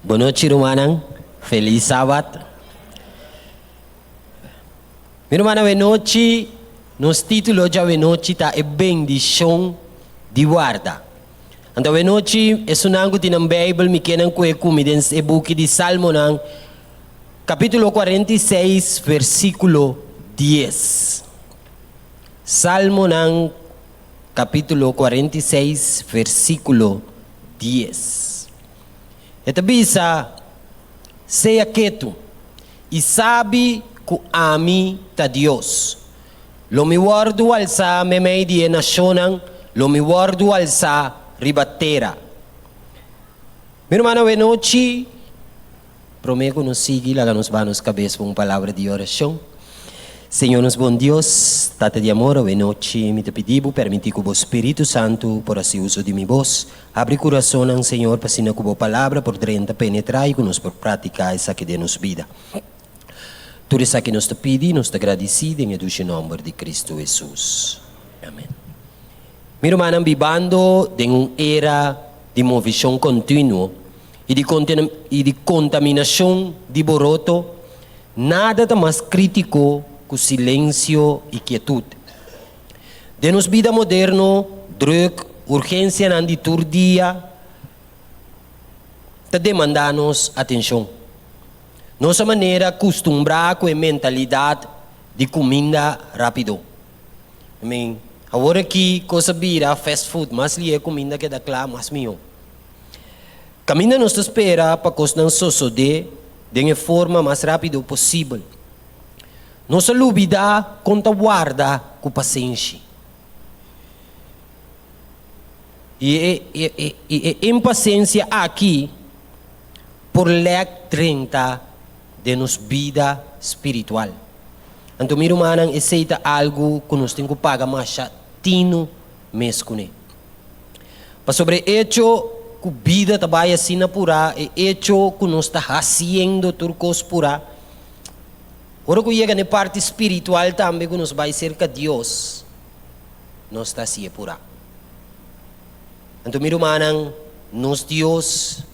Bon nochi rumannan, felis sabat. Mi rumannan awenochi nos titulo djawenochi ta e bendishon di warda. Anto awenochi esunnan ku tin nan beibel mi ke nan kue ku mi den e buki di Salmonan kapitulo 46 versikulo 10. Salmonan kapitulo 46 versikulo 10. E ta bisa, Sea ketu i sabi ku ami ta Dios. Lo mi wòrdu alsá meimei di e nashonnan, lo mi wòrdu alsá riba tera. Mi rumannan, awenochi, promé ku nos sigui, laga nos baha nos kabes pa un palabra di orashon. Señor nos bon Dios, Tata di amor, awenochi mi ta pidi Bo permití ku Bo Spiritu Santu por hasi uso di mi bos. Habri kurasonnan, Señor, pa asina ku Bo Palabra por drenta, penetrá i ku nos por praktiká esaki den nos bida. Tur esaki nos ta pidi i nos ta gradisí den e dushi nòmber di Kristu Hesus. Amèn. Mi rumannan, bibando den un era di movishon kontinuo i di i di kontaminashon di boroto, nada ta mas krítiko ku silensio i kietut. Den nos bida moderno, druk, urgensianan di tur dia ta demandá nos atenshon. Nos a manera kustumbrá ku e mentalidat di kuminda rápido. I mean, awor aki kos a bira fast food, mas lié kuminda keda kla, mas mihó. Kaminda nos ta spera pa kosnan sosodé den e forma mas rápido posibel. Nos a lubidá kon ta warda ku pasenshi. I e i e impasensia aki por lèk drenta den nos bida spiritual. Anto mi rumannan esei ta algu ku nos tin ku paga masha tinu mes kuné. Pasobra e echo ku bida ta bai asina purá, e echo ku nos ta hasiendo tur kos purá, Ora ku yega na e parti spiritual tambe ku nos bai serka Dios, nos ta hasié purá. Anto mi rumannan, nos Dios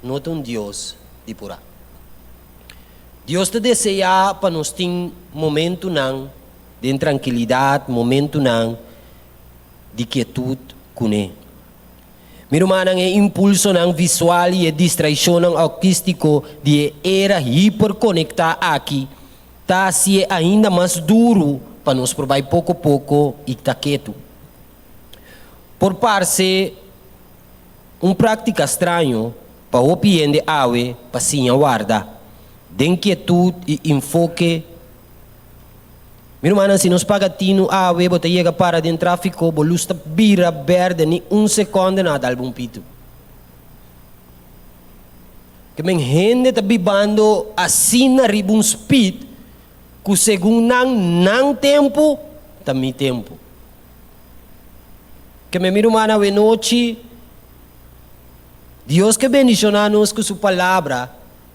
no ta un Dios di purá. Dios ta deseá pa nos tin momentunan den trankilidat, momentunan di kietut kuné. Mi rumannan, e impulsonan visual i e distraishonnan autistiko di e era hiperkonektá aki ta hasié ainda mas duru pa nos por bai poko poko i ta ketu. Por parse un práktika straño pa hopi hende awe pa siña warda den kietut i enfoke. Mi rumannan, si nos paga tinu awe, bo ta yega para den trafiko, bo lus ta bira berde, ni un sekonde no a dal bo un pitu. Ke men hende ta bibando asina riba un speed ku segun nan, nan tempu ta mi tempu. Ke men mi rumannan, awe nochi Dios ke bendishoná nos ku su palabra,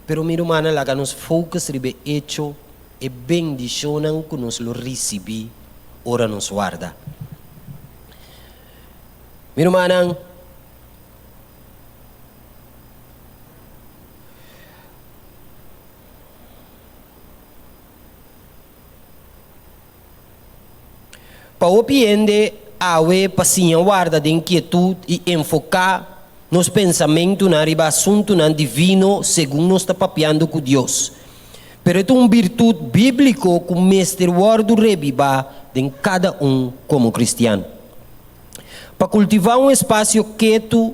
pero mi rumannan laga nos focus riba e echo. E bendishonnan ku nos lo risibí ora nos warda. Mi rumannan, pa hopi hende awe pa siña warda den kietut i enfoká nos pensamentunan riba asuntunan divino segun nos ta papiando ku Dios. Pero e ta un birtut bíbliko ku mester wòrdu rebibá den kada un komo kristian. Pa kultivá un espasio ketu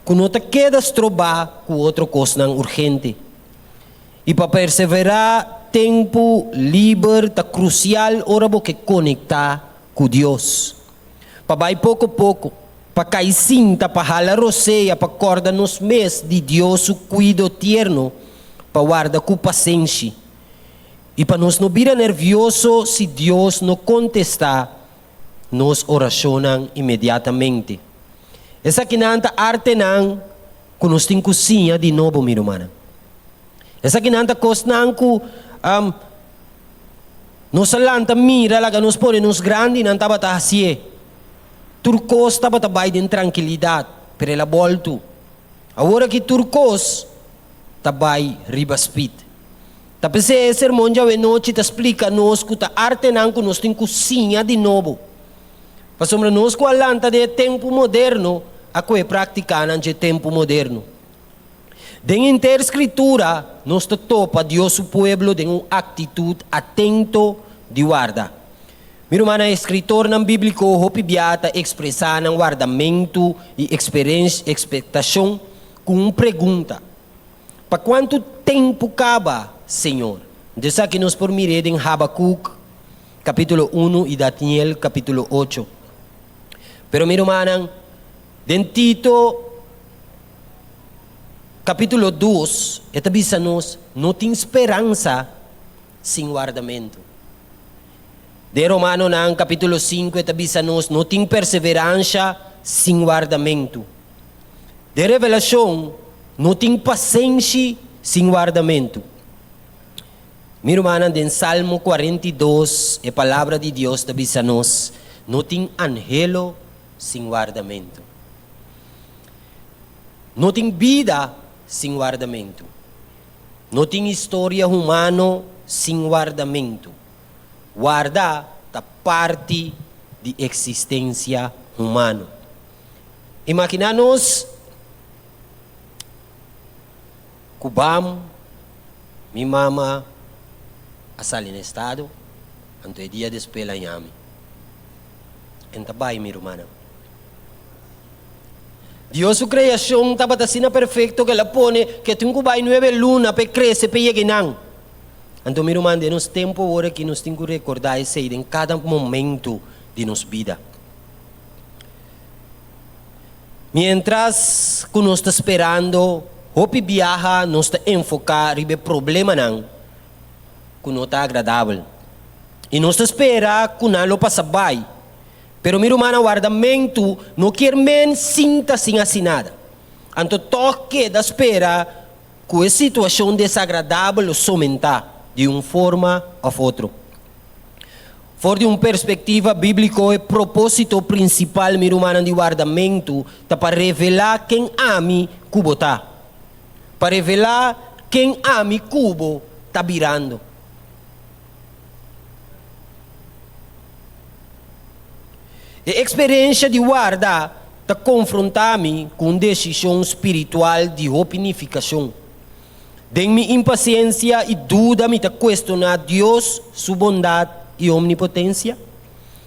ku no ta keda strobá ku otro kosnan urgente i pa perseverá tempu liber ta krusial ora bo ke konektá ku Dios. Pa bai poko poko, pa kai sinta, pa hala rosea, pa kòrda nos mes di Dios su kuido tierno, pa warda ku pasenshi i pa nos no bira nervioso si Dios no kontestá nos orashonnan inmediatamente. Esakinan ta artenan ku nos tin ku siña di nobo, mi rumannan. Esakinan ta kosnan ku nos a lanta mira laga nos pone nos grandinan tabata hasié. Tur kos tabata bai den trankilidat, pero el a bòltu. Awor aki tur kos ta bai riba spit. Ta p'esei e sermon djawe nochi ta splika nos ku ta artenan ku nos tin ku siña di nobo. Pasobra nos ku a lanta den e tempu moderno a kohe práktikanan dje tempu moderno. Den henter Skritura nos ta topa Dios su pueblo den un aktitut atento di warda. Mi rumannan, eskritornan bíbliko hopi bia ta ekspresá nan wardamentu i ekspektashon ku un pregunta, Pa kuantu tempu kaba, Señor? Anto esaki nos por mir'é den Habakuk kapítulo unu i Daniel kapítulo ocho. Pero mi rumannan, den Tito kapítulo dos e ta bisa nos, No tin speransa sin wardamentu. Den Romanonan kapítulo sinku e ta bisa nos, No tin perseveransha sin wardamentu. Den Revelashon, No tin pasenshi sin wardamentu. Mi rumannan, den Salmo 42 e Palabra di Dios ta bisa nos, No tin anhelo sin wardamentu. No tin bida sin wardamentu. No tin historia humano sin wardamentu. Warda ta parti di eksistensia humano. Imaginá nos ku Bam, mi mama, a sali na estado, anto e dia despues el a yami. En ta bai, mi rumannan. Dios su kreashon tabata asina perfekto ku el a pone ku e tin ku bai nuebe luna pa e krese pa e yega einan. Anto mi ruman, den nos tempu awor aki nos tin ku rekordá esei den kada momentu di nos bida. Miéntras ku nos ta sperando, hopi biaha nos ta enfoká riba e problemanan ku no ta agradabel i nos ta spera ku nan lo pasa bai. Pero mi rumannan, wardamentu no kier men sinta sin hasi nada. Anto tòg keda spera ku e situashon desagradabel lo somentá di un forma òf otro. For di un perspektiva bíbliko, e propósito prinsipal, mi rumannan, di wardamentu ta pa revelá ken ami ku bo ta. Pa revelá ken ami ku bo ta birando. E eksperensia di warda ta konfrontá mi ku un desishon spiritual di hopi nifikashon. Den mi impasiensia i duda mi ta kuestioná Dios su bondat i omnipotensia?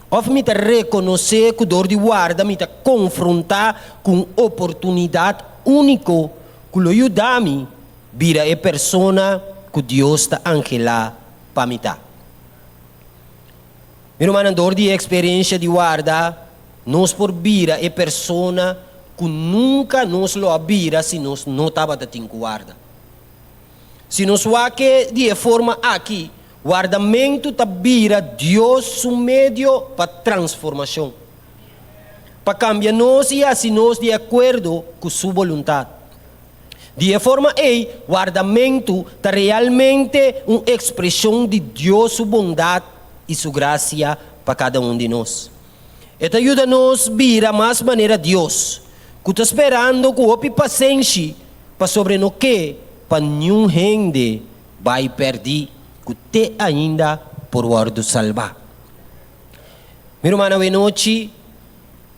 Òf mi ta rekonosé ku dor di warda mi ta konfrontá ku un oportunidat úniko ku lo yuda mi bira e persona ku Dios ta anhelá pa mi ta? Mi rumannan, dor di e eksperensia di warda, nos por bira e persona ku nunka nos lo a bira si nos no tabata tin ku warda. Si nos wak e di e forma aki, wardamentu ta bira Dios su medio pa transformashon, pa kambia nos i hasi nos di akuerdo ku su boluntat. Di e forma ei, wardamentu ta realmente un ekspreshon di Dios su bondat i su grasia pa kada un di nos. E ta yuda nos bira mas manera Dios, ku ta sperando ku hopi pasenshi pasobra e no ke pa niun hende bai pèrdí ku te ainda por wòrdu salbá. Mi rumannan, awenochi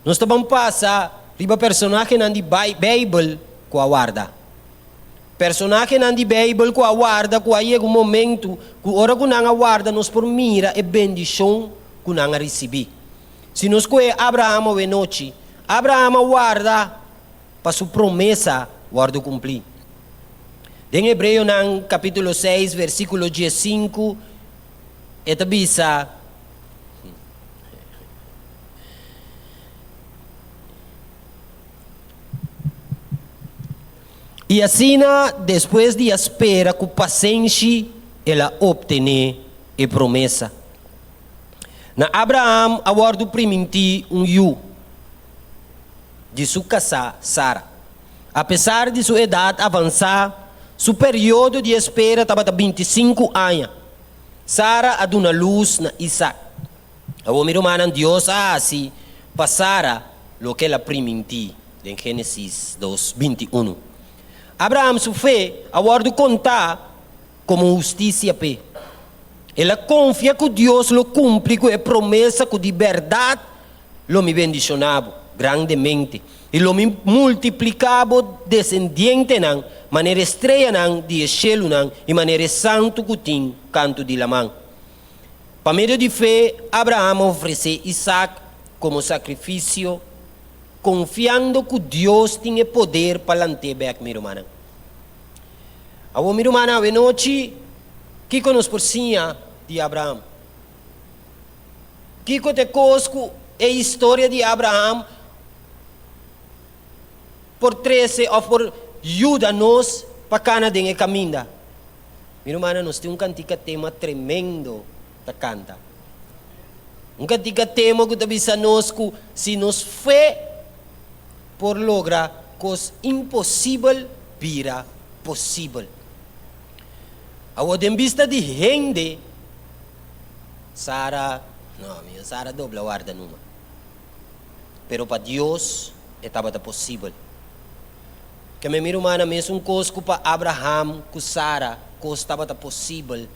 Nos ta ban pasa riba personahenan di Beibel ku a warda. Personahenan di Beibel ku a warda ku a yega un momentu ku ora ku nan a warda nos por mira e bendishon ku nan a risibí. Si nos kohe Abraham awenochi, Abraham a warda pa su promesa wòrdu kumplí. Den Hebreonan kapítulo seis versíkulo diesinku e ta bisa. I asina, despues di a spera ku pasenshi, el a optené e promesa. Na Abraham a wòrdu primintí un yu di su kasá Sara. Apesar di su edat avansá, su periodo di espera tabata bintisinku aña. Sara a duna lus na Isak. Awor mi rumannan, Dios a hasi pa Sara loke el a primintí den Génesis dos, 21. Abraham su fe a wòrdu kontá komo hustisia p'e. El a konfia ku Dios lo kumpli ku e promesa ku di bèrdat lo mi bendishoná bo grandemente i lo mi multipliká bo desendientenan manera e streanan di e shelunan i manera e santu ku tin kantu di laman. Pa medio di fe, Abraham a ofresé Isak komo sakrifisio, konfiando ku Dios tin e poder pa lant'é bèk. Mi rumannan, awor mi rumannan, awenochi, kiko nos por siña di Abraham? Kiko ta e kos ku e historia di Abraham por trese òf por yuda nos pa kana den e kaminda? Mi rumannan, nos tin un kantika tema tremendo ta kanta. Un kantika tema ku ta bisa nos ku si nos fe por logra kos imposibel bira posibel. Awor den bista di hende, Sara, no, mi Sara dobla warda numa. Pero pa Dios e tabata posibel. Keme mi rumannan, mesun kos ku pa Abraham ku Sara kos tabata posibel,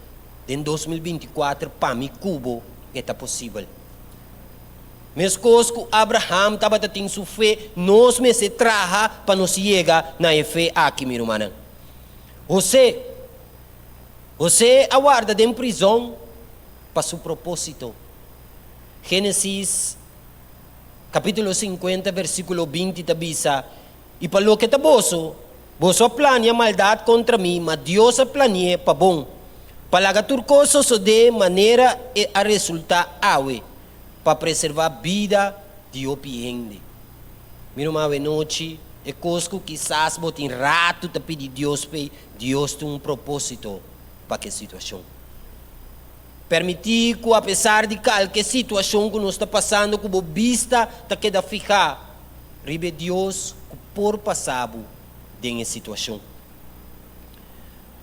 den 2024 pa mi ku bo e ta posibel. Meskos ku Abraham tabata tin su fe, nos mester traha pa nos yega na e fe aki, mi rumannan. José, José a warda den prizon pa su propósito. Génesis kapítulo 50 versíkulo 20 ta bisa: "I pa loke ta boso, boso a plania maldat kontra mi, ma Dios a plani'é pa bon, pa laga tur kos sosodé manera e a resultá awe, pa preservá bida di hopi hende." Mi ruman, awenochi, e kos ku kisas bo tin ratu ta pidi Dios p'ei, Dios tin un propósito pa ku e situashon. Permití ku apesar di kalke situashon ku nos ta pasando ku bo bista ta keda fihá riba e Dios ku por pasa bo den e situashon.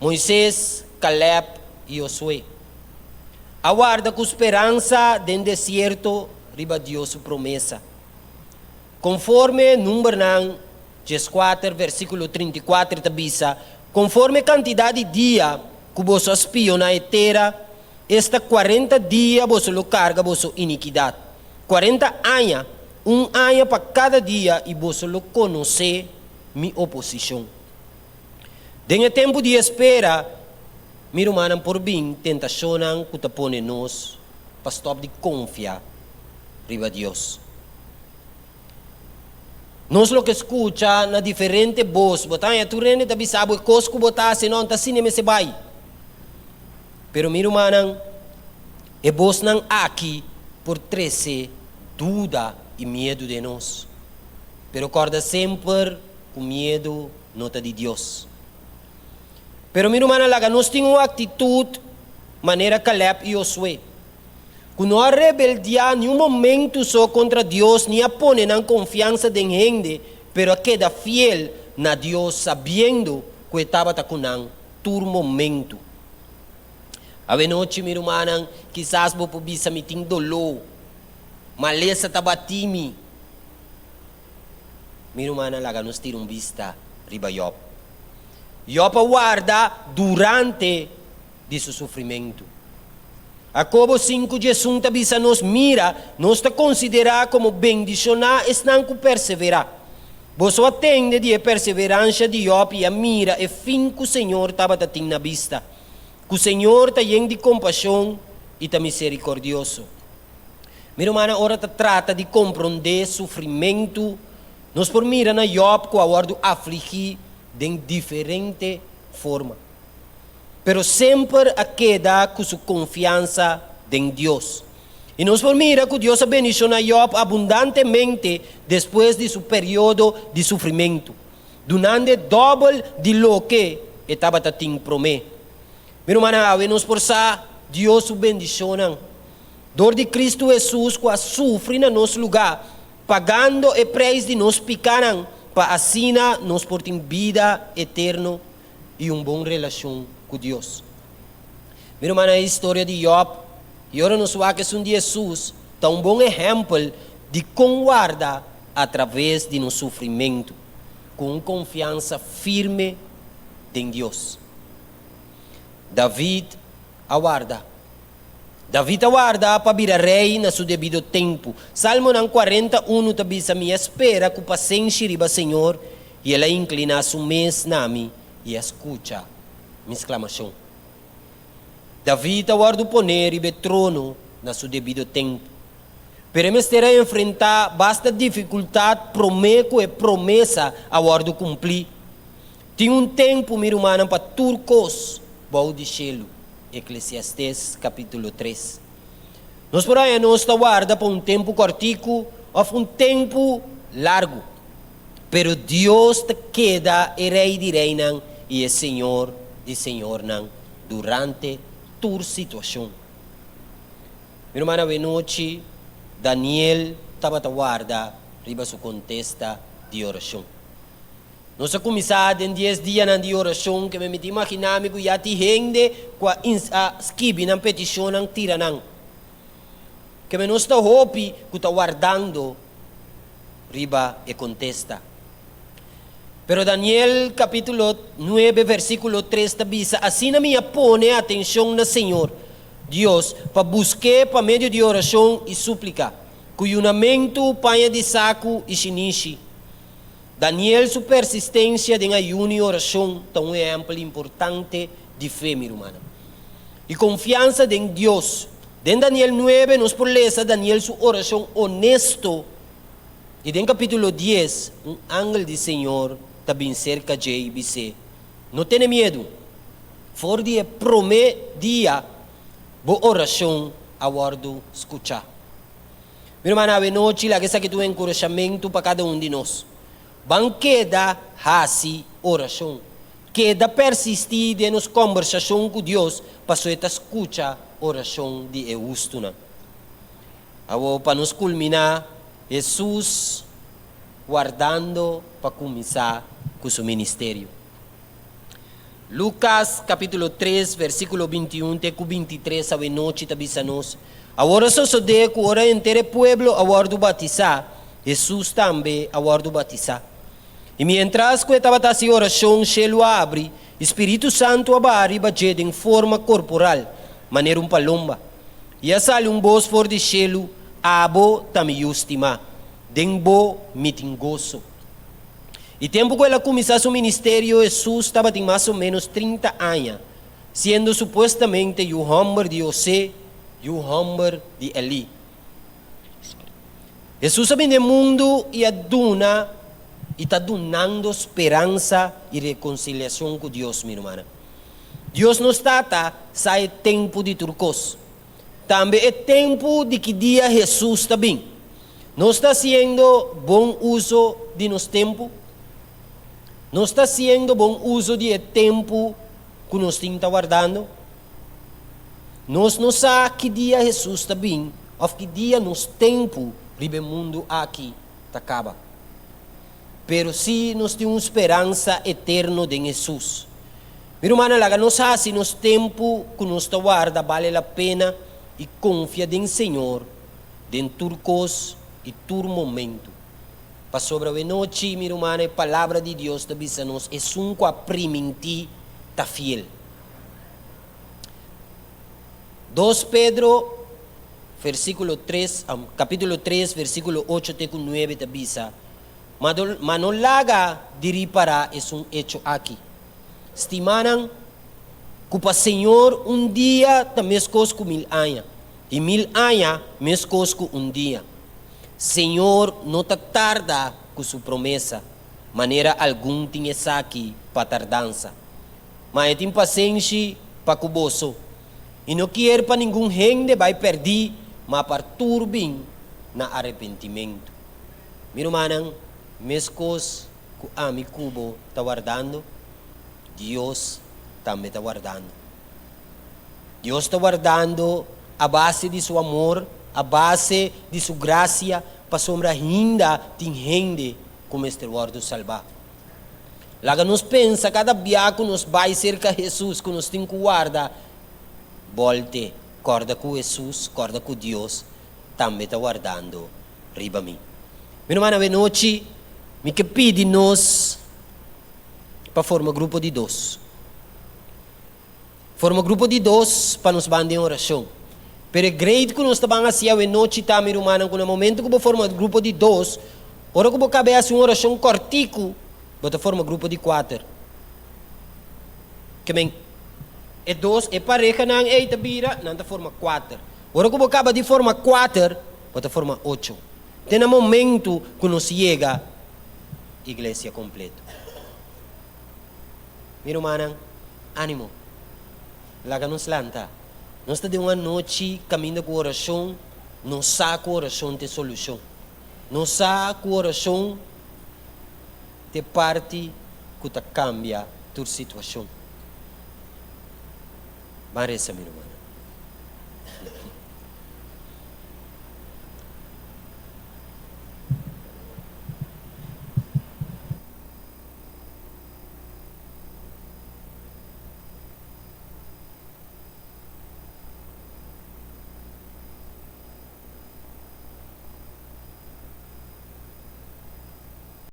Moises, Kalèb i Josué a warda ku speransa den desierto riba Dios su promesa. Konforme Numbernan 14 versíkulo 34 ta bisa: "Konforme kantidat di dia ku boso a spioná e tera, esta 40 dia, boso lo karga boso inikidat. 40 aña, un aña pa kada dia, i boso lo konosé mi oposishon." Den e tempu di espera, mi rumannan, por bin tentashonnan ku ta pone nos pa stòp di konfia riba Dios. Nos lo ke skucha na diferente bos, bo ta haña tur hende ta bisa bo e kos ku bo ta hasi no ta asina mester bai. Pero mi rumannan, e bosnan aki por trese duda i miedu den nos. Pero kòrda semper ku miedu no ta di Dios. Pero mi rumannan, laga nos tin un aktitut manera Caleb i Josué, ku no a rebeldiá ni un momentu so kontra Dios ni a pone nan konfiansa den hende, pero a keda fiel na Dios sabiendo ku e tabata ku nan tur momentu. Awenochi, mi rumannan, kisas bo por bisa: "Mi tin doló, malesa ta bati mi." Mi rumannan, laga nos tira un bista riba Job. Job a warda durante di su sufrimentu. Jacobo 5:11 ta bisa nos: "Mira, nos ta konsiderá komo bendishoná esnan ku perseverá. Boso a tende di e perseveransia di Job i a mira e fin ku Señor tabatin na bista, ku Señor ta yen di kompashon i ta miserikordioso." Mi rumannan, ora ta trata di komprondé sufrimentu, nos por mira na Job ku a wòrdu afligí den diferente forma, pero semper a keda ku su konfiansa den Dios. I nos por mira ku Dios a bendishoná Job abundantemente despues di su periodo di sufrimentu, dunand'e dòbel di loke e tabatin promé. Mi rumannan, awe nos por sa Dios su bendishonnan dor di Kristu Hesus, ku a sufri na nos lugá, pagando e preis di nos pikánan, pa asina nos por tin bida eterno i un bon relashon ku Dios. Mi rumannan, e historia di Job i ora nos wak esun di Hesus ta un bon ehèmpel di kon warda atraves di nos sufrimentu ku un konfiansa firme. den Dios. David a warda. David a warda pa bira rei na su debido tempu. Salmonan 41 ta bisa, Mi a spera ku pasenshi riba Señor, i El a inkliná su mes na mi i a skucha mi sklamashon. David a wòrdu poné riba e trono na su debido tempu. Pero e mester a enfrentá basta difikultat promé ku e promesa a wòrdu kumplí. Tin un tempu, mi rumannan, pa tur kos bou di shelu. Eklesiastés kapítulo 3. Nos por haña nos ta warda pa un tempu kòrtiku òf un tempu largu. Pero Dios ta keda e Rei di reinan i e Señor di señornan durante tur situashon. Mi ruman, awenochi Daniel tabata warda riba su kontesta di orashon. Nos a kuminsá den dies dianan di orashon ke mi ta imaginá mi ku ya tin hende ku a a skibi nan petishonnan tira nan. Ke nos ta hopi ku ta wardando riba e kontesta. Pero Daniel kapítulo 9 versíkulo 3 ta bisa, Asina mi a pone atenshon na Señor, Dios, pa busk'é pa medio di orashon i súplika, ku yunamentu, paña di saku i shinishi. Daniel su persistensia den ayuno i orashon ta un ehèmpel importante di fe, mi rumannan. I konfiansa den Dios. Den Daniel 9 nos por lesa Daniel su orashon onesto i den kapítulo 10 un angel di Señor ta bin serka dje i bis'é, No tene miedu, for di e promé dia bo orashon a wòrdu skuchá. Mi rumannan, awe nochi laga esaki ta un enkurashamentu pa kada un di nos. Ban keda hasi orashon. Keda persistí den nos kòmbersashon ku Dios pasobra e ta skucha orashon di e hustunan. Awor pa nos kulminá, Hesus wardando pa kuminsá ku su ministerio. Lukas kapítulo 3 versíkulo 21 te ku 23 awe nochi ta bisa nos, Awor a sosodé ku ora henter e pueblo a wòrdu batisá, Hesus tambe a wòrdu batisá. I miéntras ku e tabata hasi orashon, shelu a abri, i Spiritu Santu a baha riba dje den forma korporal, manera un palomba. I a sali un bos for di shelu, Abo ta mi Yu stimá, den bo mi tin goso. I tempu ku el a kuminsá su ministerio, Hesus tabatin mas o ménos 30 aña, siendo supuestamente yu hòmber di Hosé, yu hòmber di Elí. Hesus a bini den mundu i a duna i ta dunando speransa i rekonsiliashon ku Dios, mi rumannan. Dios nos Tata sa e tempu di tur kos. Tambe e tempu di ki dia Hesus ta bin. Nos ta hasiendo bon uso di nos tempu? Nos ta hasiendo bon uso di e tempu ku nos tin ta wardando? Nos no sa ki dia Hesus ta bin òf ki dia nos tempu riba e mundu aki ta kaba. Pero sí nos tin un speransa eterno den Hesus. Mi rumannan, laga nos hasi nos tempu ku nos ta warda bale la pena i konfia den Señor den tur kos i tur momentu. Pasobra awenochi, mi rumannan, e Palabra di Dios ta bisa nos, Esun ku a primintí ta fiel. 2 Pedro, versíkulo 3, kapítulo 3, versíkulo 8 te ku 9 ta bisa, Ma, ma no laga di ripará esun echo aki, stimánan, ku pa Señor un dia ta meskos ku 1000 aña, i 1000 aña meskos ku un dia. Señor no ta tarda ku su promesa, manera algun tin esaki pa tardansa. Ma e tin pasenshi pa ku boso, i no kier pa ningun hende bai pèrdí, ma pa tur bin na arepentimentu. Mi rumannan, meskos ku ami ku bo ta wardando, Dios tambe ta wardando. Dios ta wardando a base di su amor, a base di su grasia, pasobra ainda tin hende ku mester wòrdu salbá. Laga nos pensa kada bia ku nos bai serka Hesus ku nos tin ku warda bòlte, kòrda ku Hesus, kòrda ku Dios tambe ta wardando riba mi. Mi ruman, awenochi mi ke pidi nos. pa forma grupo di dos. Forma grupo di dos pa nos ban den orashon. Pero e great ku nos ta ban hasi awe nochi ta, mi rumannan, ku na momento ku bo forma grupo di dos, ora ku bo kaba e hasi un orashon kòrtiku, bo ta forma grupo di kuater. Ke men, e dos, e parehanan ei ta bira, nan ta forma kuater. Ora ku bo kaba di forma kuater, bo ta forma ocho. Te na momento ku nos yega iglesia kompleto. Mi rumannan, ánimo. Laga nos lanta. Nos ta den un anochi kaminda ku orashon, nos sa ku orashon ta e solushon. Nos sa ku orashon ta e parti ku ta kambia tur situashon. Ban resa, mi rumannan.